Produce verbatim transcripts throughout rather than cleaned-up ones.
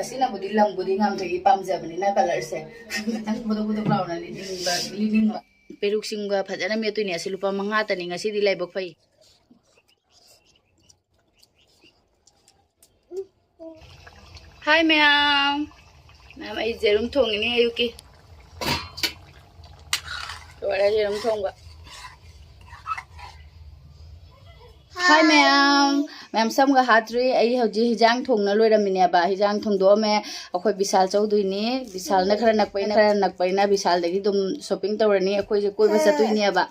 ꯑꯁꯤꯅꯕꯨꯗꯤ ꯂꯪꯕꯨꯗꯤ ꯉꯝꯊꯣꯏꯒꯤ ꯄꯥꯝꯖꯕꯅꯤꯅ ꯀꯂꯔꯁꯦ ꯈꯤꯇꯪ ꯕꯨꯗꯨꯛ ꯕꯨꯗꯨꯛ ꯂꯥꯎꯅ ꯂꯤꯅꯤꯡꯕ, ꯂꯤꯅꯤꯡꯕ꯫ ꯄꯦꯔꯨꯛ ꯁꯤꯡꯒ ꯐꯖꯅ ꯃꯦꯠꯇꯣꯏꯅꯦ꯫ ꯑꯁꯤ ꯂꯨꯄꯥ ꯃꯉꯥꯇꯅꯤ꯫ ꯉꯁꯤꯗꯤ ꯂꯥꯏꯕꯛ ꯐꯩ꯫ ꯍꯥꯏ ꯃꯌꯥꯝ꯫ ꯃꯌꯥꯝ, ꯑꯩ ꯌꯦꯔꯨꯝ ꯊꯣꯡꯉꯤꯅꯦ ꯑꯌꯨꯛꯀꯤ꯫ ꯂꯣꯏꯔꯦ ꯌꯦꯔꯨꯝ ꯊꯣꯡꯕ꯫ ꯍꯥꯏ ꯃꯌꯥꯝ꯫ ꯃꯌꯥꯝ, ꯁꯝꯒ ꯍꯥꯠꯇ꯭ꯔꯤ꯫ ꯑꯩ ꯍꯧꯖꯤꯛ ꯍꯤꯟꯖꯥꯡ ꯊꯣꯡꯅ ꯂꯣꯏꯔꯝꯃꯤꯅꯦꯕ꯫ ꯍꯤꯟꯖꯥꯡ ꯊꯣꯡꯗꯣꯛꯑꯝꯃꯦ꯫ ꯑꯩꯈꯣꯏ ꯕꯤꯁꯥꯜ ꯆꯧꯗꯣꯏꯅꯤ꯫ ꯕꯤꯁꯥꯜꯅ ꯈꯔ ꯅꯛꯄꯅꯤꯅ, ꯈꯔ ꯅꯛꯄꯅꯤꯅ ꯕꯤꯁꯥꯜꯗꯒꯤ ꯑꯗꯨꯝ shopping ꯇꯧꯔꯅꯤ꯫ ꯑꯩꯈꯣꯏꯁꯦ ꯀꯣꯏꯕ ꯆꯠꯇꯣꯏꯅꯦꯕ꯫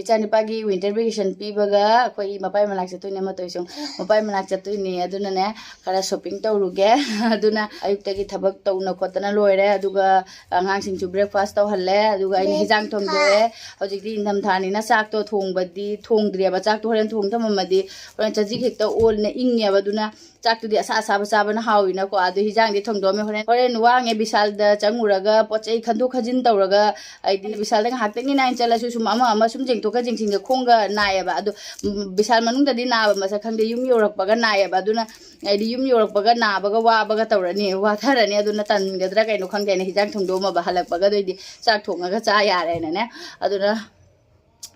ꯏꯆꯥꯅꯨꯄꯥꯒꯤ winter vacation ꯄꯤꯕꯒ ꯑꯩꯈꯣꯏ ꯃꯄꯥꯏ ꯃꯅꯥꯛ ꯆꯠꯇꯣꯏꯅꯦ꯫ ꯑꯃ ꯇꯧꯔꯤꯁꯦ ꯃꯄꯥꯏ ꯃꯅꯥꯛ ꯆꯠꯇꯣꯏꯅꯦ꯫ ꯑꯗꯨꯅꯅꯦ, ꯈꯔ shopping ꯇꯧꯔꯨꯒꯦ꯫ ꯑꯗꯨꯅ ꯑꯌꯨꯛꯇꯒꯤ ꯊꯕꯛ ꯇꯧꯅ ꯈꯣꯠꯇꯅ ꯂꯣꯏꯔꯦ꯫ ꯑꯗꯨꯒ ꯑꯉꯥꯡꯁꯤꯡꯁꯨ breakfast ꯇꯧꯍꯜꯂꯦ꯫ ꯑꯗꯨꯒ ꯑꯩꯅ ꯍꯤꯟꯖꯥꯡ ꯊꯣꯡꯗꯣꯛꯑꯦ꯫ ꯍꯧꯖꯤꯛꯇꯤ ꯏꯪꯊꯝꯊꯥꯅꯤꯅ ꯆꯥꯛꯇꯣ ꯊꯣꯡꯕꯗꯤ ꯊꯣꯡꯗ꯭ꯔꯤꯑꯕ꯫ ꯆꯥꯛꯇꯣ ꯍꯣꯔꯦꯟ ꯊꯣꯡ ꯊꯝꯃꯝꯃꯗꯤ ꯍꯣꯔꯦꯟ ꯆꯖꯤꯛ ꯍꯦꯛꯇ ꯑꯣꯟꯅ ꯏꯪꯉꯦꯕ꯫ ꯑꯗꯨꯅ ꯆꯥꯛꯇꯨꯗꯤ ꯑꯁꯥ ꯑꯁꯥꯕ ꯆꯥꯕꯅ ꯍꯥꯎꯋꯤꯅꯀꯣ꯫ ꯑꯗꯨ ꯍꯤꯟꯖꯥꯡꯗꯤ ꯊꯣꯡꯗꯣꯛꯑꯝꯃꯦ꯫ ꯍꯣꯔꯦꯟ, ꯍꯣꯔꯦꯟ ꯋꯥꯡꯉꯦ ꯕꯤꯁꯥꯜꯗ ꯆꯪꯉꯨꯔꯒ ꯄꯣꯠ ꯆꯩ ꯈꯟꯗꯣꯛ ꯈꯟꯖꯤꯟ ꯇꯧꯔꯒ, ꯍꯥꯏꯗꯤ ꯕꯤꯁꯥꯜꯗ ꯉꯥꯏꯍꯥꯛꯇꯪꯒꯤ ꯅꯥꯏꯅ ꯆꯠꯂꯁꯨ ꯁꯨꯝ ꯑꯃ ꯑꯃ ꯁꯨꯝ ꯌꯦꯡꯊꯣꯛꯀ ꯌꯦꯡꯁꯤꯟꯒ ꯈꯣꯡꯒ ꯅꯥꯏꯌꯦꯕ꯫ ꯑꯗꯣ, ꯎꯝ, ꯕꯤꯁꯥꯜ ꯃꯅꯨꯡꯗꯗꯤ ꯅꯥꯕ ꯃꯁꯛ ꯈꯪꯗꯦ, ꯌꯨꯝ ꯌꯧꯔꯛꯄꯒ ꯅꯥꯏꯌꯦꯕ꯫ ꯑꯗꯨꯅ ꯑꯩꯗꯤ ꯌꯨꯝ ꯌꯧꯔꯛꯄꯒ ꯅꯥꯕꯒ ꯋꯥꯕꯒ ꯇꯧꯔꯅꯤ, ꯋꯥꯊꯔꯅꯤ꯫ ꯑꯗꯨꯅ ꯇꯟꯒꯗ꯭ꯔꯥ ꯀꯩꯅꯣ ꯈꯪꯗꯦ, ꯑꯩꯅ ꯍꯤꯟꯖꯥꯡ ꯊꯣꯡꯗꯣꯛꯑꯝꯃꯕ꯫ ꯍꯜꯂꯛꯄꯒ ꯑꯗꯨꯏꯗꯤ ꯆꯥꯛ ꯊꯣꯡꯉꯒ ꯆꯥ ꯌꯥꯔꯦꯅꯅꯦ꯫ ꯑꯗꯨꯅ,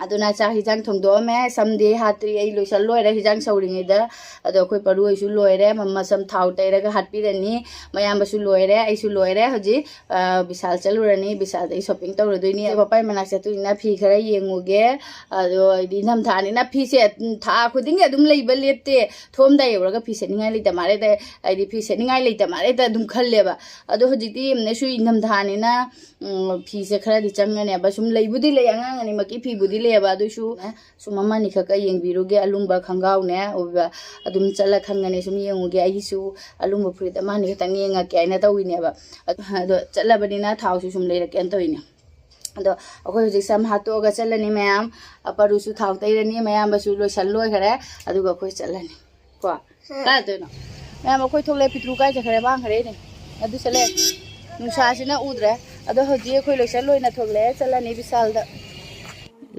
ꯑꯗꯨꯅ ꯆꯥꯛ ꯍꯤꯟꯖꯥꯡ ꯊꯣꯡꯗꯣꯛꯑꯝꯃꯦ꯫ ꯁꯝꯗꯤ ꯍꯥꯠꯇ꯭ꯔꯤ, ꯑꯩ ꯂꯣꯏꯁꯜ ꯂꯣꯏꯔꯦ ꯍꯤꯟꯖꯥꯡ ꯁꯧꯔꯤꯉꯩꯗ꯫ ꯑꯗꯣ ꯑꯩꯈꯣꯏ ꯄꯔꯨ ꯍꯣꯏꯁꯨ ꯂꯣꯏꯔꯦ, ꯃ-, ꯃꯁꯝ ꯊꯥꯎ ꯇꯩꯔꯒ ꯍꯥꯠꯄꯤꯔꯅꯤ꯫ ꯃꯌꯥꯝꯕꯁꯨ ꯂꯣꯏꯔꯦ, ꯑꯩꯁꯨ ꯂꯣꯏꯔꯦ꯫ ꯍꯧꯖꯤꯛ, ꯑ, ꯕꯤꯁꯥꯜ ꯆꯠꯂꯨꯔꯅꯤ, ꯕꯤꯁꯥꯜꯗꯒꯤ shopping ꯇꯧꯔꯨꯗꯣꯏꯅꯤ꯫ ꯃꯄꯥꯏ ꯃꯅꯥꯛ ꯆꯠꯇꯣꯏꯅꯤꯅ ꯐꯤ ꯈꯔ ꯌꯦꯡꯉꯨꯒꯦ꯫ ꯑꯗꯣ ꯑꯩꯗꯤ ꯏꯪꯊꯝꯊꯥꯅꯤꯅ ꯐꯤꯁꯦ, ꯎꯝ, ꯊꯥ ꯈꯨꯗꯤꯡꯒꯤ ꯑꯗꯨꯝ ꯂꯩꯕ ꯂꯦꯞꯇꯦ꯫ ꯊꯣꯛꯑꯝꯗꯥꯏ ꯌꯧꯔꯒ ꯐꯤ ꯁꯦꯠꯅꯤꯡꯉꯥꯏ ꯂꯩꯇ ꯃꯥꯜꯂꯦ, ꯑꯗ-, ꯍꯥꯏꯗꯤ ꯐꯤ ꯁꯦꯠꯅꯤꯡꯉꯥꯏ ꯂꯩꯇ ꯃꯥꯜꯂꯦ ꯍꯦꯛꯇ ꯑꯗꯨꯝ ꯈꯜꯂꯦꯕ꯫ ꯑꯗꯣ ꯍꯧꯖꯤꯛꯇꯤ ꯌꯦꯡꯉꯨꯅꯦ, ꯁꯨ ꯏꯪꯊꯝꯊꯥꯅꯤꯅ, ꯎꯝ, ꯐꯤꯁꯦ ꯈꯔꯗꯤ ꯆꯪꯉꯅꯦꯕ꯫ ꯁꯨꯝ ꯂꯩꯕꯨꯗꯤ ꯂꯩ, ꯑꯉꯥꯡ ꯑꯅꯤꯃꯛꯀꯤ ꯐꯤꯕꯨꯗꯤ ꯂꯩꯌꯦꯕ, ꯑꯗꯨꯏꯁꯨ ꯁꯨꯝ ꯑꯃꯅꯤ ꯈꯛꯀ ꯌꯦꯡꯕꯤꯔꯨꯒꯦ꯫ ꯑꯂꯨꯝꯕ ꯈꯣꯡꯒ꯭ꯔꯥꯎꯅꯦ ꯑꯣꯏꯕ ꯑꯗꯨꯝ ꯆꯠꯂ ꯈꯪꯒꯅꯤ꯫ ꯁꯨꯝ ꯌꯦꯡꯉꯨꯒꯦ꯫ ꯑꯩꯒꯤꯁꯨ ꯑꯂꯨꯝꯕ ꯐꯨꯔꯤꯠ ꯑꯃꯅꯤ ꯈꯛꯇꯪ ꯌꯦꯡꯉꯛꯀꯦ ꯍꯥꯏꯅ ꯇꯧꯋꯤꯅꯦꯕ꯫ ꯑꯗꯣ ꯆꯠꯂꯕꯅꯤꯅ ꯊꯥꯎꯁꯨ ꯁꯨꯝ ꯂꯩꯔꯛꯀꯦꯅ ꯇꯧꯋꯤꯅꯦ꯫ ꯑꯗꯣ ꯑꯩꯈꯣꯏ ꯍꯧꯖꯤꯛ ꯁꯝ ꯍꯥꯠꯇꯣꯛꯑꯒ ꯆꯠꯂꯅꯤ ꯃꯌꯥꯝ꯫ ꯑꯄꯔꯨꯁꯨ ꯊꯥꯎ ꯇꯩꯔꯅꯤ, ꯃꯌꯥꯝꯕꯁꯨ ꯂꯣꯏꯁꯜ ꯂꯣꯏꯈꯔꯦ꯫ ꯑꯗꯨꯒ ꯑꯩꯈꯣꯏ ꯆꯠꯂꯅꯤ꯫ ꯀꯣ? ꯀꯥꯏ ꯆꯠꯇꯣꯏꯅꯣ? ꯃꯌꯥꯝ, ꯑꯩꯈꯣꯏ ꯊꯣꯛꯂꯛꯑꯦ, ꯄꯤꯇ꯭ꯔꯨ ꯀꯥꯏ ꯆꯠꯈ꯭ꯔꯦ? ꯃꯥꯡꯈ꯭ꯔꯦꯅꯦ꯫ ꯑꯗꯨ ꯆꯠꯂꯦ꯫ ꯅꯨꯡꯁꯥꯁꯤꯅ ꯎꯗ꯭ꯔꯦ꯫ ꯑꯗꯣ ꯍꯧꯖꯤꯛ ꯑꯩꯈꯣꯏ ꯂꯣꯏꯁꯜ ꯂꯣꯏꯅ ꯊꯣꯛꯂꯛꯑꯦ, ꯆꯠꯂꯅꯤ ꯕꯤꯁꯥꯜꯗ꯫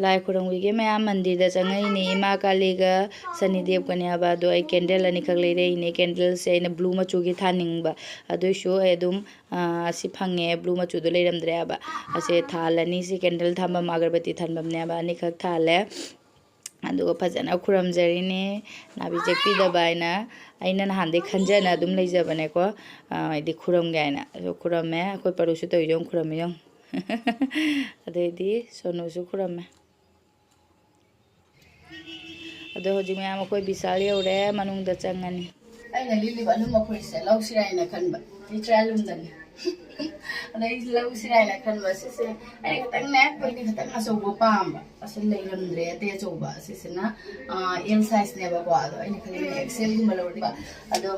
ꯂꯥꯏ ꯈꯨꯔꯨꯝꯈꯤꯒꯦ ꯃꯌꯥꯝ, ꯃꯟꯗꯤꯔꯗ ꯆꯪꯉꯛꯏꯅꯦ꯫ ꯏꯃꯥ ꯀꯥꯂꯤꯒ ꯁꯅꯤꯗꯦꯕꯀꯅꯦ ꯍꯥꯏꯕ꯫ ꯑꯗꯣ ꯑꯩ ꯀꯦꯟꯗꯜ ꯑꯅꯤꯈꯛ ꯂꯩꯔꯛꯏꯅꯦ꯫ ꯀꯦꯟꯗꯜꯁꯦ ꯑꯩꯅ ꯕ꯭ꯂꯨ ꯃꯆꯨꯒꯤ ꯊꯥꯅꯤꯡꯕ, ꯑꯗꯨꯏꯁꯨ ꯑꯩ ꯑꯗꯨꯝ ꯑꯁꯤ ꯐꯪꯉꯦ, ꯕ꯭ꯂꯨ ꯃꯆꯨꯗꯣ ꯂꯩꯔꯝꯗ꯭ꯔꯦ ꯍꯥꯏꯕ꯫ ꯑꯁꯦ ꯊꯥꯜꯂꯅꯤ꯫ ꯁꯤ ꯀꯦꯟꯗꯜ ꯊꯝꯐꯝ ꯑꯒꯔꯕꯇꯤ ꯊꯝꯐꯝꯅꯦꯕ꯫ ꯑꯅꯤꯈꯛ ꯊꯥꯜꯂꯦ꯫ ꯑꯗꯨꯒ ꯐꯖꯅ ꯈꯨꯔꯨꯝꯖꯔꯤꯅꯦ, ꯅꯥꯕꯤ ꯆꯦꯛꯄꯤꯗꯕ ꯍꯥꯏꯅ꯫ ꯑꯩꯅ ꯅꯍꯥꯟꯗꯩ ꯈꯟꯖꯅ ꯑꯗꯨꯝ ꯂꯩꯖꯕꯅꯦꯀꯣ, ꯍꯥꯏꯗꯤ ꯈꯨꯔꯨꯝꯒꯦ ꯍꯥꯏꯅ꯫ ꯑꯗꯣ ꯈꯨꯔꯨꯝꯃꯦ꯫ ꯑꯩꯈꯣꯏ ꯄꯔꯨꯁꯨ ꯇꯧꯔꯤꯁꯦ ꯌꯦꯡꯉꯨ, ꯈꯨꯔꯨꯝꯃꯤ ꯌꯦꯡꯉꯨ꯫ ꯑꯗꯩꯗꯤ ꯁꯣꯅꯨꯁꯨ ꯈꯨꯔꯨꯝꯃꯦ꯫ ꯑꯗꯣ ꯍꯧꯖꯤꯛ ꯃꯌꯥꯝ ꯑꯩꯈꯣꯏ ꯕꯤꯁꯥꯜ ꯌꯧꯔꯦ, ꯃꯅꯨꯡꯗ ꯆꯪꯉꯅꯤ꯫ ꯑꯩꯅ ꯂꯤꯠꯂꯤꯕ ꯑꯂꯨꯝꯕ ꯐꯨꯔꯤꯠꯁꯦ ꯂꯧꯁꯤꯔꯥ ꯍꯥꯏꯅ ꯈꯟꯕ, ꯂꯤꯠꯁꯤꯔꯥ ꯑꯂꯨꯝꯗꯅꯤ꯫ ꯑꯗꯩ ꯂꯧꯁꯤꯔꯥ ꯍꯥꯏꯅ ꯈꯟꯕ꯫ ꯁꯤꯁꯦ ꯑꯩꯅ ꯈꯤꯇꯪꯅꯦ, ꯑꯩꯈꯣꯏꯗꯤ ꯈꯤꯇꯪ ꯑꯆꯧꯕ ꯄꯥꯝꯕ꯫ ꯑꯁꯤ ꯂꯩꯔꯝꯗ꯭ꯔꯦ ꯑꯇꯩ ꯑꯆꯧꯕ꯫ ꯑꯁꯤꯁꯤꯅ ꯑꯦꯜ ꯁꯥꯏꯖꯅꯦꯕꯀꯣ, ꯑꯗꯣ ꯑꯩꯅ ꯈꯜꯂꯤꯅꯦ ꯑꯦꯛꯁꯦꯜꯒꯨꯝꯕ ꯂꯧꯔꯗꯤꯕ꯫ ꯑꯗꯣ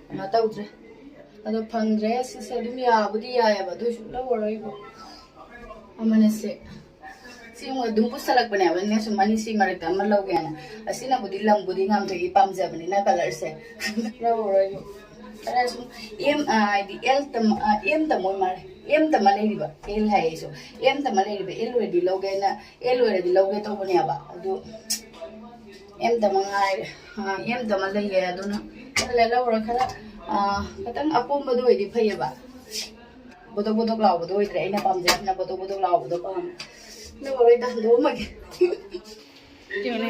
ꯀꯩꯅꯣ ꯇꯧꯗ꯭ꯔꯦ, ꯑꯗꯣ ꯐꯪꯗ꯭ꯔꯦ꯫ ꯁꯤꯁꯦ ꯑꯗꯨꯝ ꯌꯥꯕꯨꯗꯤ ꯌꯥꯏꯑꯕ, ꯑꯗꯨ ꯑꯣꯏꯁꯨ ꯂꯧꯔꯔꯣꯏꯕ꯫ ꯑꯃꯅꯁꯦ ꯁꯤ ꯑꯃꯨꯛ ꯑꯗꯨꯝ ꯄꯨꯁꯜꯂꯛꯄꯅꯦꯕ, ꯑꯩꯅ ꯁꯨꯝ ꯑꯅꯤꯁꯤ ꯃꯔꯛꯇ ꯑꯃ ꯂꯧꯒꯦꯅ꯫ ꯑꯁꯤꯅꯕꯨꯗꯤ ꯂꯪꯕꯨꯗꯤ ꯉꯥꯝꯊꯣꯛꯏ, ꯄꯥꯝꯖꯕꯅꯤꯅ ꯀꯂꯔꯁꯦ꯫ ꯂꯧꯔꯔꯣꯏꯕ꯫ ꯈꯔ ꯁꯨꯝ ꯑꯦꯝ, ꯑ, ꯍꯥꯏꯗꯤ ꯑꯦꯜ ꯇꯝ-, ꯑ, ꯑꯦꯝ ꯇꯝꯃꯣꯏ ꯃꯥꯜꯂꯦ꯫ ꯑꯦꯝ ꯇꯝꯃ ꯂꯩꯔꯤꯕ, ꯑꯦꯜ ꯍꯥꯏ ꯑꯩꯁꯨ꯫ ꯑꯦꯝ ꯇꯝꯃ ꯂꯩꯔꯤꯕ, ꯑꯦꯜ ꯑꯣꯏꯔꯗꯤ ꯂꯧꯒꯦꯅ, ꯑꯦꯜ ꯑꯣꯏꯔꯗꯤ ꯂꯧꯒꯦ ꯇꯧꯕꯅꯦꯕ꯫ ꯑꯗꯨ ꯑꯦꯝ ꯇꯝꯃ ꯉꯥꯏꯔꯦ꯫ ꯑ, ꯑꯦꯝ ꯇꯝꯃ ꯂꯩꯌꯦ꯫ ꯑꯗꯨꯅ ꯈꯜꯂꯦ ꯂꯧꯔ ꯈꯔ, ꯑ, ꯈꯤꯇꯪ ꯑꯄꯣꯝꯕꯗꯣ ꯑꯣꯏꯗꯤ ꯐꯩꯌꯦꯕ꯫ ꯕꯣꯗꯣꯛ ꯕꯣꯗꯣꯛ ꯂꯥꯎꯕꯗꯣ ꯑꯣꯏꯗ꯭ꯔꯦ꯫ ꯑꯩꯅ ꯄꯥꯝꯖꯩꯁꯤꯅ ꯕꯣꯗꯣꯛ ꯕꯣꯗꯣꯛ ꯂꯥꯎꯕꯗꯣ ꯄꯥꯝꯃꯦ꯫ ꯂꯧꯔꯔꯣꯏꯗ, ꯍꯟꯗꯣꯛꯑꯝꯃꯒꯦ꯫ ꯌꯦꯡꯉꯨꯅꯦ,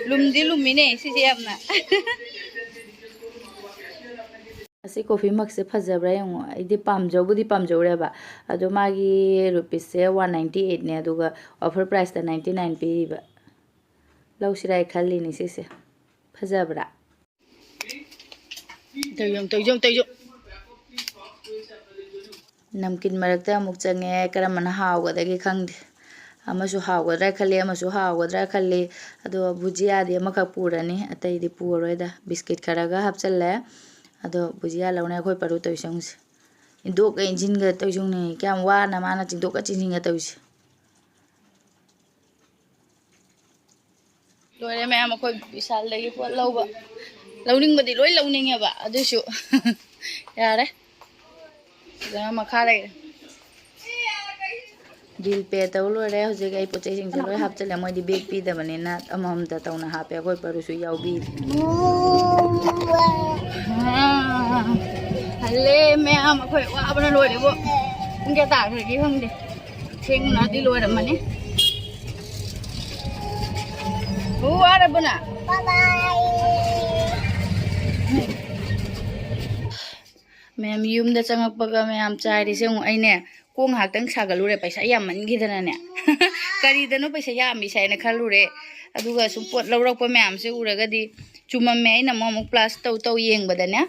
ꯂꯨꯝꯗꯤ ꯂꯨꯝꯃꯤꯅꯦ ꯁꯤꯁꯦ ꯌꯥꯝꯅ꯫ ꯑꯁꯤ ꯀꯣꯐꯤ ꯃꯛꯁꯦ ꯐꯖꯕ꯭ꯔꯥ ꯌꯦꯡꯉꯣ꯫ ꯑꯩꯗꯤ ꯄꯥꯝꯖꯧꯕꯨꯗꯤ ꯄꯥꯝꯖꯧꯔꯦꯕ, ꯑꯗꯣ ꯃꯥꯒꯤ ꯔꯨꯄꯤꯁꯁꯦ ꯋꯥꯟ ꯅꯥꯏꯟꯇꯤ ꯑꯩꯠꯅꯦ, ꯑꯗꯨꯒ ꯑꯣꯐꯔ ꯄ꯭ꯔꯥꯏꯁꯇ ꯅꯥꯏꯟꯇꯤ ꯅꯥꯏꯟ ꯄꯤꯔꯤꯕ꯫ ꯂꯧꯁꯤꯔꯥ ꯍꯥꯏ ꯈꯜꯂꯤꯅꯦ ꯁꯤꯁꯦ꯫ ꯐꯖꯕ꯭ꯔꯥ? ꯇꯧꯖꯣꯡ, ꯇꯧꯖꯣꯡ, ꯇꯧꯖꯣꯡ꯫ ꯅꯝꯀꯤꯟ ꯃꯔꯛꯇ ꯑꯃꯨꯛ ꯆꯪꯉꯦ꯫ ꯀꯔꯝꯕꯅ ꯍꯥꯎꯒꯗꯒꯦ ꯈꯪꯗꯦ꯫ ꯑꯃꯁꯨ ꯍꯥꯎꯒꯗ꯭ꯔꯥ ꯈꯜꯂꯤ, ꯑꯃꯁꯨ ꯍꯥꯎꯒꯗ꯭ꯔꯥ ꯈꯜꯂꯤ꯫ ꯑꯗꯣ ꯚꯨꯖꯤꯌꯥꯗꯤ ꯑꯃꯈꯛ ꯄꯨꯔꯅꯤ, ꯑꯇꯩꯗꯤ ꯄꯨꯔꯔꯣꯏꯗ꯫ ꯕꯤꯁꯀꯤꯠ ꯈꯔꯒ ꯍꯥꯞꯆꯜꯂꯦ꯫ ꯑꯗꯣ ꯚꯨꯖꯤꯌꯥ ꯂꯧꯅ ꯑꯩꯈꯣꯏ ꯄꯔꯨ ꯇꯧꯔꯤꯁꯦ ꯌꯦꯡꯉꯨꯁꯦ꯫ ꯏꯟꯗꯣꯛꯀ ꯏꯟꯁꯤꯟꯒ ꯇꯧꯔꯤꯁꯦ ꯌꯦꯡꯉꯨꯅꯦ꯫ ꯀꯌꯥꯝ ꯋꯥꯅ ꯃꯥꯅ ꯆꯤꯡꯗꯣꯛꯀ ꯆꯤꯡꯁꯤꯟꯒ ꯇꯧꯔꯤꯁꯦ꯫ ꯂꯣꯏꯔꯦ ꯃꯌꯥꯝ, ꯑꯩꯈꯣꯏ ꯕꯤꯁꯥꯜꯗꯒꯤ ꯄꯣꯠ ꯂꯧꯕ꯫ ꯂꯧꯅꯤꯡꯕꯗꯤ ꯂꯣꯏ ꯂꯧꯅꯤꯡꯉꯦꯕ, ꯑꯗꯨꯏꯁꯨ ꯌꯥꯔꯦ꯫ ꯐꯖꯅ ꯃꯈꯥ ꯂꯩꯔꯦ꯫ ꯕꯤꯜ ꯄꯦ ꯇꯧ ꯂꯣꯏꯔꯦ꯫ ꯍꯧꯖꯤꯛ ꯑꯩ ꯄꯣꯠ ꯆꯩꯁꯤꯡꯁꯦ ꯂꯣꯏ ꯍꯥꯞꯆꯤꯜꯂꯦ꯫ ꯃꯣꯏꯗꯤ ꯕꯦꯒ ꯄꯤꯗꯕꯅꯤꯅ ꯑꯃꯃꯝꯇ ꯇꯧꯅ ꯍꯥꯞꯄꯦ꯫ ꯑꯩꯈꯣꯏ ꯄꯔꯨꯁꯨ ꯌꯥꯎꯕꯤ꯫ ꯍꯜꯂꯦ ꯃꯌꯥꯝ, ꯑꯩꯈꯣꯏ ꯋꯥꯕꯅ ꯂꯣꯏꯔꯦꯕꯣ꯫ ꯄꯨꯡ ꯀꯌꯥ ꯇꯥꯈ꯭ꯔꯒꯦ ꯈꯪꯗꯦ꯫ ꯊꯦꯡꯅꯗꯤ ꯂꯣꯏꯔꯝꯃꯅꯤ꯫ ꯋꯥꯔꯕꯣ ꯅꯪ? ꯃꯌꯥꯝ ꯌꯨꯝꯗ ꯆꯪꯉꯛꯄꯒ ꯃꯌꯥꯝ ꯆꯥꯏꯔꯤꯁꯦ ꯑꯃꯨꯛ ꯑꯩꯅꯦ ꯀꯣꯛ ꯉꯥꯏꯍꯥꯛꯇꯪ ꯁꯥꯒꯠꯂꯨꯔꯦ, ꯄꯩꯁꯥ ꯌꯥꯝꯃꯟꯈꯤꯗꯅꯅꯦ꯫ ꯀꯔꯤꯗꯅꯣ ꯄꯩꯁꯥ ꯌꯥꯝꯃꯤꯁꯦ ꯍꯥꯏꯅ ꯈꯜꯂꯨꯔꯦ꯫ ꯑꯗꯨꯒ ꯁꯨꯝ ꯄꯣꯠ ꯂꯧꯔꯛꯄ ꯃꯌꯥꯝꯁꯦ ꯎꯔꯒꯗꯤ ꯆꯨꯝꯃꯝꯃꯦ꯫ ꯑꯩꯅ ꯑꯃꯨꯛ ꯑꯃꯨꯛ ꯄ꯭ꯂꯥꯁ ꯇꯧ ꯇꯧ ꯌꯦꯡꯕꯗꯅꯦ,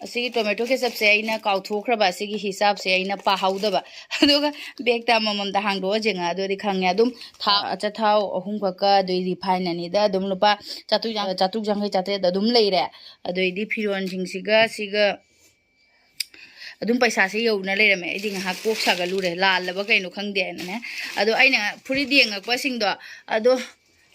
ꯑꯁꯤꯒꯤ ꯇꯣꯃꯦꯇꯣ ꯀꯦꯆꯞꯁꯦ ꯑꯩꯅ ꯀꯥꯎꯊꯣꯛꯈ꯭ꯔꯕ, ꯑꯁꯤꯒꯤ ꯍꯤꯁꯥꯞꯁꯦ ꯑꯩꯅ ꯄꯥꯍꯧꯗꯕ꯫ ꯑꯗꯨꯒ ꯕꯦꯛꯇ ꯑꯃꯃꯝꯗ ꯍꯥꯡꯗꯣꯛꯑ ꯌꯦꯡꯉꯛꯑꯗꯨꯗꯤ ꯈꯪꯉꯦ꯫ ꯑꯗꯨꯝ ꯊꯥꯎ, ꯑꯆꯥꯊꯥꯎ ꯑꯍꯨꯝ ꯈꯛꯀ, ꯑꯗꯨꯏꯗꯤ ꯐꯥꯏꯅꯅꯤꯗ ꯑꯗꯨꯝ ꯂꯨꯄꯥ ꯆꯥꯇ꯭ꯔꯨꯛ ꯌꯥꯡ-, ꯆꯥꯇ꯭ꯔꯨꯛ ꯌꯥꯡꯈꯩ, ꯆꯥꯇ꯭ꯔꯦꯠ ꯑꯗꯨꯝ ꯂꯩꯔꯦ꯫ ꯑꯗꯨꯏꯗꯤ ꯐꯤꯔꯣꯟꯁꯤꯡꯁꯤꯒ ꯁꯤꯒ ꯑꯗꯨꯝ ꯄꯩꯁꯥꯁꯦ ꯌꯧꯅ ꯂꯩꯔꯝꯃꯦ꯫ ꯑꯩꯗꯤ ꯉꯥꯏꯍꯥꯛ ꯀꯣꯛ ꯁꯥꯒꯠꯂꯨꯔꯦ, ꯂꯥꯜꯂꯕ ꯀꯩꯅꯣ ꯈꯪꯗꯦ ꯍꯥꯏꯅꯅꯦ꯫ ꯑꯗꯣ ꯑꯩꯅ ꯐꯨꯔꯤꯠ ꯌꯦꯡꯉꯛꯄꯁꯤꯡꯗꯣ, ꯑꯗꯣ,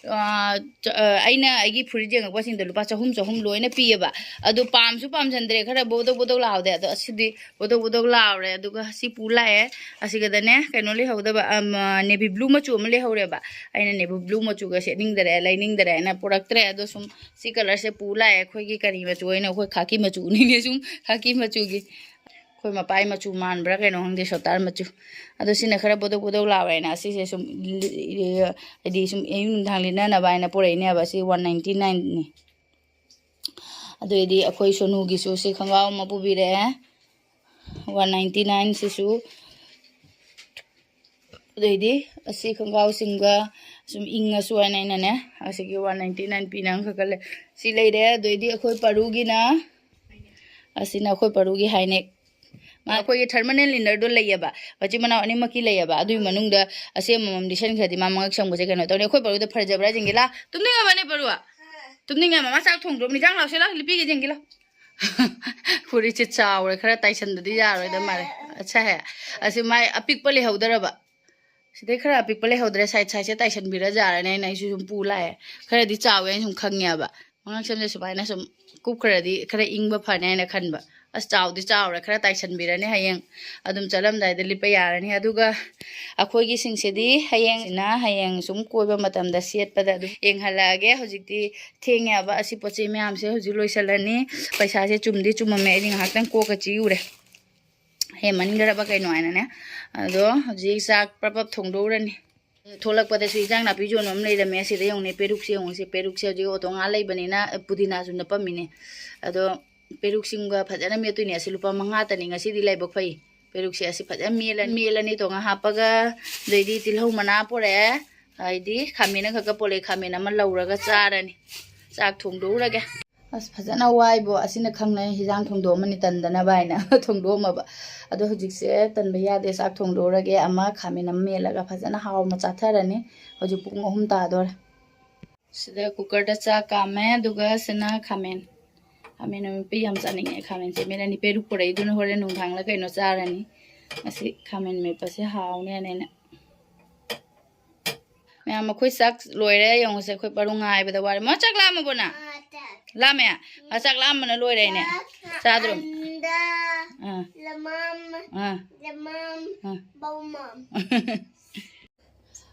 ꯑꯥ, ꯆ-, ꯑꯥ, ꯑꯩꯅ ꯑꯩꯒꯤ ꯐꯨꯔꯤꯠ ꯌꯦꯡꯉꯛꯄꯁꯤꯡꯗꯣ ꯂꯨꯄꯥ ꯆꯍꯨꯝ, ꯆꯍꯨꯝ ꯂꯣꯏꯅ ꯄꯤꯌꯦꯕ꯫ ꯑꯗꯣ ꯄꯥꯝꯁꯨ ꯄꯥꯝꯁꯤꯟꯗ꯭ꯔꯦ, ꯈꯔ ꯕꯣꯗꯧ ꯕꯣꯗꯧ ꯂꯥꯎꯗꯦ꯫ ꯑꯗꯣ ꯑꯁꯤꯗꯤ ꯕꯣꯗꯧ ꯕꯣꯗꯧ ꯂꯥꯎꯔꯦ꯫ ꯑꯗꯨꯒ ꯁꯤ ꯄꯨ ꯂꯥꯛꯑꯦ꯫ ꯑꯁꯤꯒꯗꯅꯦ ꯀꯩꯅꯣ ꯂꯩꯍꯧꯗꯕ, ꯑꯝ, ꯑꯥ, navy blue ꯃꯆꯨ ꯑꯃ ꯂꯩꯍꯧꯔꯦꯕ꯫ ꯑꯩꯅ navy blue ꯃꯆꯨꯒ ꯁꯦꯠꯅꯤꯡꯗꯔꯦ, ꯂꯩꯅꯤꯡꯗꯔꯦ ꯍꯥꯏꯅ ꯄꯨꯔꯛꯇ꯭ꯔꯦ꯫ ꯑꯗꯣ ꯁꯨꯝ ꯁꯤ ꯀꯂꯔꯁꯦ ꯄꯨ ꯂꯥꯛꯑꯦ꯫ ꯑꯩꯈꯣꯏꯒꯤ ꯀꯔꯤ ꯃꯆꯨ ꯍꯥꯏꯅꯣ? ꯑꯩꯈꯣꯏ ꯈꯥꯀꯤ ꯃꯆꯨꯅꯤꯅꯦ, ꯁꯨꯝ ꯈꯥꯀꯤ ꯃꯆꯨꯒꯤ꯫ ꯑꯩꯈꯣꯏ ꯃꯄꯥꯏ ꯃꯆꯨ ꯃꯥꯟꯕ꯭ꯔꯥ ꯀꯩꯅꯣ ꯈꯪꯗꯦ, ꯁꯣꯇꯥꯔ ꯃꯆꯨ꯫ ꯑꯗꯣ ꯁꯤꯅ ꯈꯔ ꯕꯣꯗꯧ ꯕꯣꯗꯧ ꯂꯥꯎꯔꯦꯅ ꯑꯁꯤꯁꯦ ꯁꯨꯝ ꯂꯤ-, ꯍꯥꯏꯗꯤ ꯁꯨꯝ ꯑꯌꯨꯛ ꯅꯨꯡꯗꯥꯡ ꯂꯤꯠꯅꯅꯕ ꯍꯥꯏꯅ ꯄꯨꯔꯛꯏꯅꯦꯕ꯫ ꯁꯤ one ninety nineꯅꯤ꯫ ꯑꯗꯨꯏꯗꯤ ꯑꯩꯈꯣꯏ ꯁꯣꯅꯨꯒꯤꯁꯨ ꯁꯤ ꯈꯣꯡꯒ꯭ꯔꯥꯎ ꯑꯃ ꯄꯨꯕꯤꯔꯛꯑꯦ, one ninety nine ꯁꯤꯁꯨ꯫ ꯑꯗꯩꯗꯤ ꯑꯁꯤ ꯈꯣꯡꯒ꯭ꯔꯥꯎꯁꯤꯡꯒ ꯁꯨꯝ ꯏꯪꯉꯁꯨ ꯍꯥꯏꯅ ꯑꯩꯅꯅꯦ, ꯑꯁꯤꯒꯤ one ninety nine ꯄꯤꯅ ꯑꯃꯈꯛꯀ ꯂꯩ꯫ ꯁꯤ ꯂꯩꯔꯦ꯫ ꯑꯗꯩꯗꯤ ꯑꯩꯈꯣꯏ ꯄꯔꯨꯒꯤꯅ, ꯑꯁꯤꯅ ꯑꯩꯈꯣꯏ ꯄꯔꯨꯒꯤ high neck꯫ ꯃꯥ ꯑꯩꯈꯣꯏꯒꯤ thermal innerꯗꯣ ꯂꯩꯌꯦꯕ, ꯃꯆꯤꯟ ꯃꯅꯥꯎ ꯑꯅꯤꯃꯛꯀꯤ ꯂꯩꯌꯦꯕ꯫ ꯑꯗꯨꯒꯤ ꯃꯅꯨꯡꯗ ꯑꯁꯤ ꯑꯃꯃꯝ ꯂꯤꯠꯁꯟꯈ꯭ꯔꯗꯤ ꯃꯥ ꯃꯉꯛ ꯁꯪꯕꯁꯦ ꯀꯩꯅꯣ ꯇꯧꯅꯤ꯫ ꯑꯩꯈꯣꯏ ꯄꯔꯨꯗ ꯐꯖꯕ꯭ꯔꯥ ꯌꯦꯡꯒꯦ ꯂꯥ꯫ ꯇꯨꯝꯅꯤꯡꯉꯕꯅꯦ ꯄꯔꯨ? ꯇꯨꯝꯅꯤꯡꯉꯦ꯫ ꯃꯃꯥ ꯆꯥꯛ ꯊꯣꯡꯗ꯭ꯔꯣ? ꯅꯤꯡꯖꯥꯡ ꯂꯥꯎꯁꯦ ꯂꯥ, ꯂꯤꯄꯤꯒꯦ ꯌꯦꯡꯒꯦ ꯂꯥ꯫ ꯐꯨꯔꯤꯠꯁꯦ ꯆꯥꯎꯔꯦ, ꯈꯔ ꯇꯥꯏꯁꯟꯗꯗꯤ ꯌꯥꯔꯣꯏꯗ ꯃꯥꯜꯂꯦ꯫ ꯑꯠꯁꯥ ꯍꯦ, ꯑꯁꯤ ꯃꯥꯏ ꯑꯄꯤꯛꯄ ꯂꯩꯍꯧꯗꯔꯕ? ꯁꯤꯗꯩ ꯈꯔ ꯑꯄꯤꯛꯄ ꯂꯩꯍꯧꯗ꯭ꯔꯦ, side sideꯁꯦ ꯇꯥꯏꯁꯟꯕꯤꯔ ꯌꯥꯔꯅꯤ ꯍꯥꯏꯅ ꯑꯩꯁꯨ ꯁꯨꯝ ꯄꯨ ꯂꯥꯛꯑꯦ꯫ ꯈꯔꯗꯤ ꯆꯥꯎꯋꯦ ꯍꯥꯏꯅ ꯁꯨꯝ ꯈꯪꯉꯦꯕ꯫ ꯃꯉꯥꯡ ꯁꯝꯁꯦ ꯁꯨꯃꯥꯏꯅ ꯁꯨꯝ ꯀꯨꯞꯈ꯭ꯔꯗꯤ ꯈꯔ ꯏꯪꯕ ꯐꯅꯤ ꯍꯥꯏꯅ ꯈꯟꯕ꯫ ꯑꯁ, ꯆꯥꯎꯗꯤ ꯆꯥꯎꯔꯦ, ꯈꯔ ꯇꯥꯏꯁꯟꯕꯤꯔꯅꯤ, ꯍꯌꯦꯡ ꯑꯗꯨꯝ ꯆꯠꯂꯝꯗꯥꯏꯗ ꯂꯤꯠꯄ ꯌꯥꯔꯅꯤ꯫ ꯑꯗꯨꯒ ꯑꯩꯈꯣꯏꯒꯤꯁꯤꯡꯁꯤꯗꯤ ꯍꯌꯦꯡꯁꯤꯅ, ꯍꯌꯦꯡ ꯁꯨꯝ ꯀꯣꯏꯕ ꯃꯇꯝꯗ ꯁꯦꯠꯄꯗ ꯑꯗꯨꯝ ꯌꯦꯡꯍꯜꯂꯛꯑꯒꯦ꯫ ꯍꯧꯖꯤꯛꯇꯤ ꯊꯦꯡꯉꯦꯕ꯫ ꯑꯁꯤ ꯄꯣꯠ ꯆꯩ ꯃꯌꯥꯝꯁꯦ ꯍꯧꯖꯤꯛ ꯂꯣꯏꯁꯤꯜꯂꯅꯤ꯫ ꯄꯩꯁꯥꯁꯦ ꯆꯨꯝꯗꯤ ꯆꯨꯝꯃꯝꯃꯦ, ꯑꯩꯗꯤ ꯉꯥꯏꯍꯥꯛꯇꯪ ꯀꯣꯛꯀ ꯆꯤꯛꯎꯔꯦ꯫ ꯍꯦꯟꯃꯟꯈ꯭ꯔꯕ ꯀꯩꯅꯣ ꯍꯥꯏꯅꯅꯦ꯫ ꯑꯗꯣ ꯍꯧꯖꯤꯛ ꯆꯥꯛ ꯄ꯭ꯔꯞ ꯄ꯭ꯔꯞ ꯊꯣꯡꯗꯣꯛꯎꯔꯅꯤ꯫ ꯊꯣꯛꯂꯛꯄꯗꯁꯨ ꯏꯟꯖꯥꯡ ꯅꯥꯄꯤ ꯌꯣꯟꯕ ꯑꯃ ꯂꯩꯔꯝꯃꯦ꯫ ꯑꯁꯤꯗ ꯌꯦꯡꯉꯨꯅꯦ, ꯄꯦꯔꯨꯛꯁꯦ ꯌꯦꯡꯉꯨꯁꯦ꯫ ꯄꯦꯔꯨꯛꯁꯦ ꯍꯧꯖꯤꯛ ꯑꯣꯇꯣ ꯉꯥ ꯂꯩꯕꯅꯤꯅ, ꯑꯦ, ꯄꯨꯗꯤꯅꯥꯁꯨ ꯅꯞꯄꯝꯃꯤꯅꯦ꯫ ꯑꯗꯣ ꯄꯦꯔꯨꯛꯁꯤꯡꯒ ꯐꯖꯅ ꯃꯦꯠꯇꯣꯏꯅꯦ꯫ ꯑꯁꯤ ꯂꯨꯄꯥ ꯃꯉꯥꯇꯅꯤ꯫ ꯉꯁꯤꯗꯤ ꯂꯥꯏꯕꯛ ꯐꯩ꯫ ꯄꯦꯔꯨꯛꯁꯦ ꯑꯁꯤ ꯐꯖꯅ ꯃꯦꯠꯂꯅꯤ, ꯃꯦꯠꯂꯅꯤ ꯇꯣꯉꯥꯟ ꯍꯥꯞꯄꯒ꯫ ꯑꯗꯩꯗꯤ ꯇꯤꯜꯍꯧ ꯃꯅꯥ ꯄꯨꯔꯛꯑꯦ, ꯍꯥꯏꯗꯤ ꯈꯥꯃꯦꯟ ꯑꯃꯈꯛꯀ ꯄꯨꯔꯛꯑꯦ꯫ ꯈꯥꯃꯦꯟ ꯑꯃ ꯂꯧꯔꯒ ꯆꯥꯔꯅꯤ꯫ ꯆꯥꯛ ꯊꯣꯡꯗꯣꯛꯎꯔꯒꯦ꯫ ꯑꯁ, ꯐꯖꯅ ꯋꯥꯏꯕꯣ꯫ ꯑꯁꯤꯅ ꯈꯪꯅꯩ ꯍꯤꯟꯖꯥꯡ ꯊꯣꯡꯗꯣꯛꯑꯝꯃꯅꯤ ꯇꯟꯗꯅꯕ ꯍꯥꯏꯅ ꯊꯣꯡꯗꯣꯛꯑꯝꯃꯕ꯫ ꯑꯗꯣ ꯍꯧꯖꯤꯛꯁꯦ ꯇꯟꯕ ꯌꯥꯗꯦ, ꯆꯥꯛ ꯊꯣꯡꯗꯣꯛꯎꯔꯒꯦ꯫ ꯑꯃ ꯈꯥꯃꯦꯟ ꯑꯃ ꯃꯦꯠꯂꯒ ꯐꯖꯅ ꯍꯥꯎꯅ ꯆꯥꯊꯔꯅꯤ꯫ ꯍꯧꯖꯤꯛ ꯄꯨꯡ ꯑꯍꯨꯝ ꯇꯥꯗꯣꯔꯦ꯫ ꯁꯤꯗ ꯀꯨꯀꯔꯗ ꯆꯥꯛ ꯀꯥꯝꯃꯦ, ꯑꯗꯨꯒ ꯁꯤꯅ ꯈꯥꯃꯦꯟ꯫ ꯈꯥꯃꯦꯟ ꯑꯃꯦꯠꯄ ꯌꯥꯝ ꯆꯥꯅꯤꯡꯉꯦ꯫ ꯈꯥꯃꯦꯟꯁꯦ ꯃꯦꯠꯂꯅꯤ꯫ ꯄꯦꯔꯨꯛ ꯄꯨꯔꯛꯏꯗꯨꯅ ꯍꯣꯔꯦꯟ ꯅꯨꯡꯗꯥꯡꯂ ꯀꯩꯅꯣ ꯆꯥꯔꯅꯤ꯫ ꯉꯁꯤ ꯈꯥꯃꯦꯟ ꯃꯦꯠꯄꯁꯦ ꯍꯥꯎꯅꯦꯅ ꯑꯩꯅ ꯃꯌꯥꯝ, ꯑꯩꯈꯣꯏ ꯆꯥꯛ ꯂꯣꯏꯔꯦ꯫ ꯌꯦꯡꯉꯨꯁꯦ, ꯑꯩꯈꯣꯏ ꯄꯔꯨ ꯉꯥꯏꯕꯗ ꯋꯥꯔꯦ꯫ ꯃꯥ ꯆꯥꯛ ꯂꯥꯝꯃꯕꯣ ꯅꯪ? ꯂꯥꯝꯃꯦ? ꯃꯥ ꯆꯥꯛ ꯂꯥꯝꯕꯅ ꯂꯣꯏꯔꯦꯅꯦ꯫ ꯆꯥꯗ꯭ꯔꯣ? ꯑꯥ꯫ ꯑꯥ꯫ ꯑꯥ꯫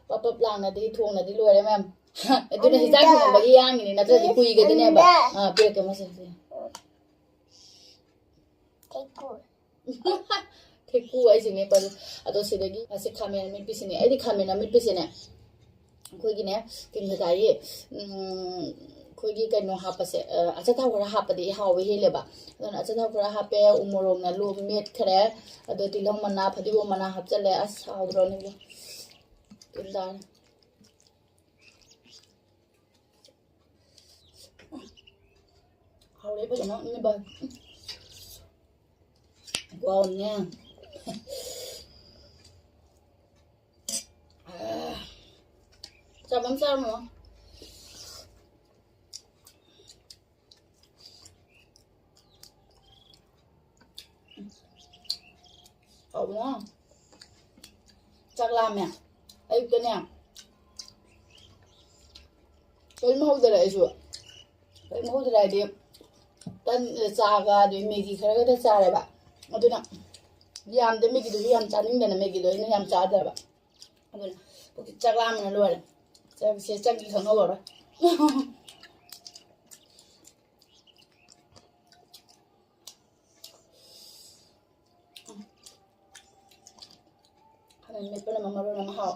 ꯄꯞ ꯄꯞ ꯂꯥꯡꯅꯗꯤ ꯊꯣꯡꯅꯗꯤ ꯂꯣꯏꯔꯦ ꯃꯌꯥꯝ꯫ ꯑꯗꯨꯅ ꯍꯤꯟꯖꯥꯡ ꯊꯣꯡꯕꯒꯤ ꯌꯥꯡꯉꯤꯅꯤ, ꯅꯠꯇ꯭ꯔꯗꯤ ꯀꯨꯏꯒꯗꯅꯦꯕ꯫ ꯑꯥ, ꯄꯤꯔꯛꯀꯦ ꯃꯁꯦ꯫ ꯊꯦꯛꯀꯨ ꯍꯥꯏꯁꯤꯅꯦ ꯄꯜꯂꯨ꯫ ꯑꯗꯣ ꯁꯤꯗꯒꯤ ꯑꯁꯤ ꯈꯥꯃꯦꯟ ꯑꯃꯦꯠꯄꯤꯁꯤꯅꯦ꯫ ꯑꯩꯗꯤ ꯈꯥꯃꯦꯟ ꯑꯃꯦꯠꯄꯤꯁꯤꯅꯦ, ꯑꯩꯈꯣꯏꯒꯤꯅꯦ, ꯀꯩꯅꯣ ꯉꯁꯥꯏꯒꯤ, ꯎꯝ, ꯑꯩꯈꯣꯏꯒꯤ ꯀꯩꯅꯣ ꯍꯥꯞꯄꯁꯦ, ꯑ, ꯑꯆꯥꯊꯥꯎ ꯈꯔ ꯍꯥꯞꯄꯗꯤ ꯍꯥꯎꯕ ꯍꯦꯜꯂꯦꯕ꯫ ꯑꯗꯨꯅ ꯑꯆꯥꯊꯥꯎ ꯈꯔ ꯍꯥꯞꯄꯦ, ꯎ ꯃꯣꯔꯣꯛꯅ ꯂꯣ ꯃꯦꯠꯈ꯭ꯔꯦ꯫ ꯑꯗꯣ ꯇꯤꯜꯍꯧ ꯃꯅꯥ, ꯐꯗꯤꯒꯣꯝ ꯃꯅꯥ ꯍꯥꯞꯆꯜꯂꯦ꯫ ꯑꯁ, ꯍꯥꯎꯗ꯭ꯔꯣ ꯅꯪꯕꯨ? ꯇꯤꯜꯍꯧ꯫ ꯍꯥꯎꯔꯦ ꯐꯖꯅ ꯏꯪꯕ꯫ ꯋꯥꯎꯅꯦ꯫ ꯆꯥꯕꯝ ꯆꯥꯔꯝꯃꯣ꯫ ꯍꯥꯎꯕꯅ꯫ ꯆꯥꯛ ꯂꯥꯝꯃꯦ꯫ ꯑꯌꯨꯛꯇꯅꯦ ꯀꯔꯤꯝ ꯍꯧꯗꯔꯦ ꯑꯩꯁꯨ꯫ ꯀꯩꯝ ꯍꯧꯗ꯭ꯔꯦ ꯍꯥꯏꯗꯤ ꯇꯟ, ꯆꯥꯒ ꯑꯗꯩ ꯃꯦꯒꯤ ꯈꯔꯒꯗ ꯆꯥꯔꯦꯕ꯫ ꯑꯗꯨꯅ ꯌꯥꯝꯗꯦ, ꯃꯦꯒꯤꯗꯨꯁꯨ ꯌꯥꯝ ꯆꯥꯅꯤꯡꯗꯅ ꯃꯦꯒꯤꯗꯣ ꯑꯩꯅ ꯌꯥꯝ ꯆꯥꯗ꯭ꯔꯕ꯫ ꯑꯗꯨꯅ ꯄꯨꯛꯁꯦ ꯆꯥꯛ ꯂꯥꯝꯕꯅ ꯂꯣꯏꯔꯦ꯫ ꯆꯥꯛꯁꯦ ꯆꯪꯈꯤ ꯈꯪꯍꯧꯔꯔꯣꯏ꯫ ꯈꯥꯃꯦꯟ ꯃꯦꯠꯄꯅ ꯃꯔꯣꯟ ꯑꯃ ꯍꯥꯎ꯫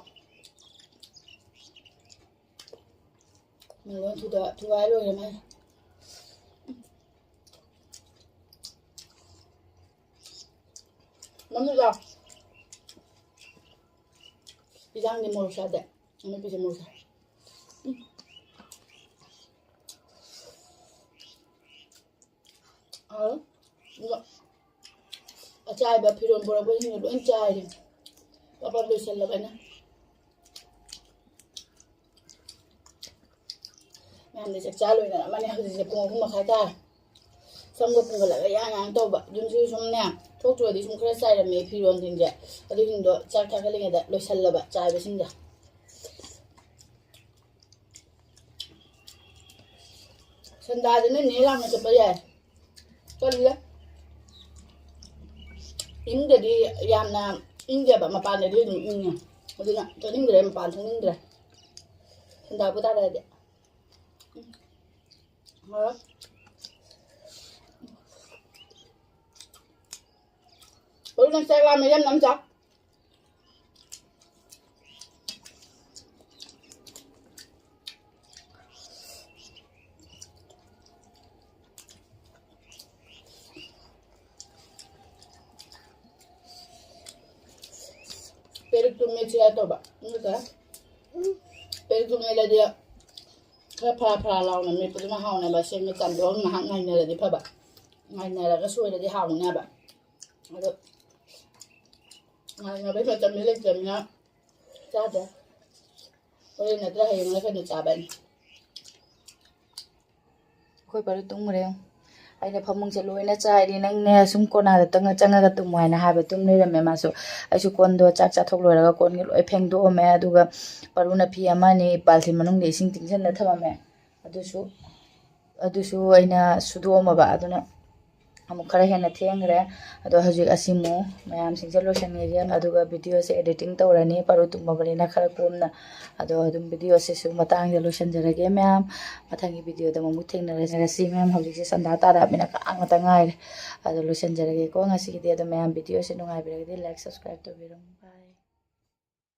ꯃꯦꯂꯣꯟ ꯊꯨꯗ-, ꯊꯨꯒꯥꯏ ꯂꯣꯏꯔꯦ ꯃꯥꯏ꯫ ꯃꯃꯤꯠ ꯂꯥꯎ꯫ ꯏꯟꯖꯥꯡꯗꯤ ꯃꯣꯔꯣꯛ ꯆꯥꯗꯦ꯫ ꯑꯃꯦꯠꯄꯁꯦ ꯃꯣꯔꯣꯛ ꯆꯥꯏ꯫ ꯍꯥꯎ꯫ ꯑꯗꯨꯒ ꯑꯆꯥꯏꯕ ꯐꯤꯔꯣꯜ ꯄꯨꯔꯛꯄꯁꯤꯡꯗꯣ ꯂꯣꯏ ꯆꯥꯏꯔꯦ꯫ ꯄꯞ ꯄꯞ ꯂꯣꯏꯁꯜꯂꯕꯅ꯫ ꯃꯌꯥꯝꯗꯤ ꯆꯥꯛ ꯆꯥ ꯂꯣꯏꯅꯔꯝꯃꯅꯤ꯫ ꯍꯧꯖꯤꯛꯁꯦ ꯄꯨꯡ ꯑꯍꯨꯝ ꯃꯈꯥꯏ ꯇꯥꯔꯦ꯫ ꯁꯝꯒ ꯄꯨꯝꯒꯠꯂꯒ ꯌꯥꯡ ꯌꯥꯡ ꯇꯧꯕ꯫ ꯌꯨꯝꯁꯤꯁꯨ ꯁꯨꯝꯅꯦ, ꯊꯣꯛꯇ꯭ꯔꯨꯔꯗꯤ ꯁꯨꯝ ꯈꯔ ꯆꯥꯏꯔꯝꯃꯦ ꯐꯤꯔꯣꯜꯁꯤꯡꯁꯦ꯫ ꯑꯗꯨꯁꯤꯡꯗꯣ ꯆꯥꯛ ꯊꯥꯒꯠꯂꯤꯉꯩꯗ ꯂꯣꯏꯁꯜꯂꯕ ꯆꯥꯏꯕꯁꯤꯡꯁꯦ꯫ ꯁꯟꯗꯥꯗꯅ ꯅꯦ ꯂꯥꯡꯅ ꯆꯠꯄ ꯌꯥꯏ꯫ ꯆꯠꯂꯦ꯫ ꯏꯃꯨꯡꯗꯗꯤ ꯌꯥꯝꯅ ꯏꯪꯗꯦꯕ, ꯃꯄꯥꯟꯗꯗꯤ ꯑꯗꯨꯝ ꯏꯪꯉꯦ꯫ ꯑꯗꯨꯅ ꯆꯠꯅꯤꯡꯗ꯭ꯔꯦ, ꯃꯄꯥꯟ ꯊꯣꯛꯅꯤꯡꯗ꯭ꯔꯦ꯫ ꯁꯟꯗꯥꯕꯨ ꯇꯥꯔꯛꯑꯗꯤ꯫ ꯍꯣꯏ꯫ ꯍꯧꯖꯤꯛ ꯅꯪ ꯆꯥꯛ ꯂꯥꯝꯃꯦ, ꯌꯥꯝ ꯌꯥꯝ ꯆꯥꯎ꯫ ꯄꯦꯔꯨꯛꯇꯨ ꯃꯦꯠꯁꯤꯔꯥ ꯇꯧꯕ꯫ ꯑꯗꯨꯒ ꯄꯦꯔꯨꯛꯇꯨ ꯃꯦꯠꯂꯗꯤ ꯈꯔ ꯐꯔꯥ ꯐꯔꯥ ꯂꯥꯎꯅ ꯃꯦꯠꯄꯗꯨꯅ ꯍꯥꯎꯅꯦꯕ꯫ ꯁꯦꯝꯃꯦ ꯆꯥꯝꯊꯣꯛꯑꯒ ꯉꯥꯏꯍꯥꯛ ꯉꯥꯏꯅꯔꯗꯤ ꯐꯕ꯫ ꯉꯥꯏꯅꯔꯒ ꯁꯣꯏꯔꯗꯤ ꯍꯥꯎꯅꯦꯕ꯫ ꯑꯗꯣ ꯉꯥꯏꯅꯕꯩ ꯃꯇꯝꯗꯤ ꯂꯩꯇ꯭ꯔꯕꯅꯤꯅ ꯆꯥꯗ꯭ꯔꯦ꯫ ꯍꯣꯔꯦꯟ ꯅꯠꯇ꯭ꯔ ꯍꯌꯦꯡꯂ ꯀꯩꯅꯣ ꯆꯥꯕ ꯍꯥꯏꯅꯤ꯫ ꯑꯩꯈꯣꯏ ꯄꯔꯨ ꯇꯨꯝꯈ꯭ꯔꯦ꯫ ꯑꯩꯅ ꯐꯃꯨꯡꯁꯦ ꯂꯣꯏꯅ ꯆꯥꯏꯔꯤ꯫ "ꯅꯪꯅꯦ ꯁꯨꯝ ꯀꯣꯅꯥꯗ ꯇꯪ-, ꯆꯪꯉꯒ ꯇꯨꯝꯃꯣ" ꯍꯥꯏꯅ ꯍꯥꯏꯕ꯫ ꯇꯨꯝ ꯂꯩꯔꯝꯃꯦ ꯃꯥꯁꯨ꯫ ꯑꯩꯁꯨ ꯀꯣꯟꯗꯣ ꯆꯥꯛ ꯆꯥꯊꯣꯛ ꯂꯣꯏꯔꯒ ꯀꯣꯟꯒ ꯂꯣꯏ ꯐꯦꯡꯗꯣꯛꯑꯝꯃꯦ꯫ ꯑꯗꯨꯒ ꯄꯔꯨꯅ ꯐꯤ ꯑꯃ ꯑꯅꯤ ꯕꯥꯜꯇꯤꯟ ꯃꯅꯨꯡꯗ ꯏꯁꯤꯡ ꯇꯤꯡꯁꯤꯟꯅ ꯊꯝꯃꯝꯃꯦ꯫ ꯑꯗꯨꯁꯨ ꯑꯗꯨꯁꯨ ꯑꯩꯅ ꯁꯨꯗꯣꯛꯑꯝꯃꯕ, ꯑꯗꯨꯅ ꯑꯃꯨꯛ ꯈꯔ ꯍꯦꯟꯅ ꯊꯦꯡꯈ꯭ꯔꯦ꯫ ꯑꯗꯣ ꯍꯧꯖꯤꯛ ꯑꯁꯤ ꯑꯃꯨꯛ ꯃꯌꯥꯝꯁꯤꯡꯁꯦ ꯂꯣꯏꯁꯟꯈꯤꯒꯦ, ꯑꯗꯨꯒ ꯚꯤꯗꯤꯑꯣꯁꯦ ꯑꯦꯗꯤꯇꯤꯡ ꯇꯧꯔꯅꯤ꯫ ꯄꯔꯨ ꯇꯨꯝꯃꯕꯅꯤꯅ ꯈꯔ ꯀꯣꯝꯅ꯫ ꯑꯗꯣ ꯑꯗꯨꯝ ꯚꯤꯗꯤꯑꯣꯁꯤꯁꯨ ꯃꯇꯥꯡꯗ ꯂꯣꯏꯁꯟꯖꯔꯒꯦ ꯃꯌꯥꯝ꯫ ꯃꯊꯪꯒꯤ ꯚꯤꯗꯤꯑꯣꯗ ꯑꯃꯨꯛ ꯊꯦꯡꯅꯔꯁꯤ꯫ ꯃꯌꯥꯝ, ꯍꯧꯖꯤꯛꯁꯦ ꯁꯟꯗꯥ ꯇꯥꯔꯛꯑꯕꯅꯤꯅ ꯀꯥꯡ ꯉꯥꯛꯇ ꯉꯥꯏꯔꯦ꯫ ꯑꯗꯣ ꯂꯣꯏꯁꯟꯖꯔꯒꯦꯀꯣ ꯉꯁꯤꯒꯤꯗꯤ꯫ ꯑꯗꯣ ꯃꯌꯥꯝ, ꯚꯤꯗꯤꯑꯣꯁꯦ ꯅꯨꯡꯉꯥꯏꯕꯤꯔꯒꯗꯤ like, subscribe ꯇꯧꯕꯤꯔꯝꯃꯨ꯫ Bye꯫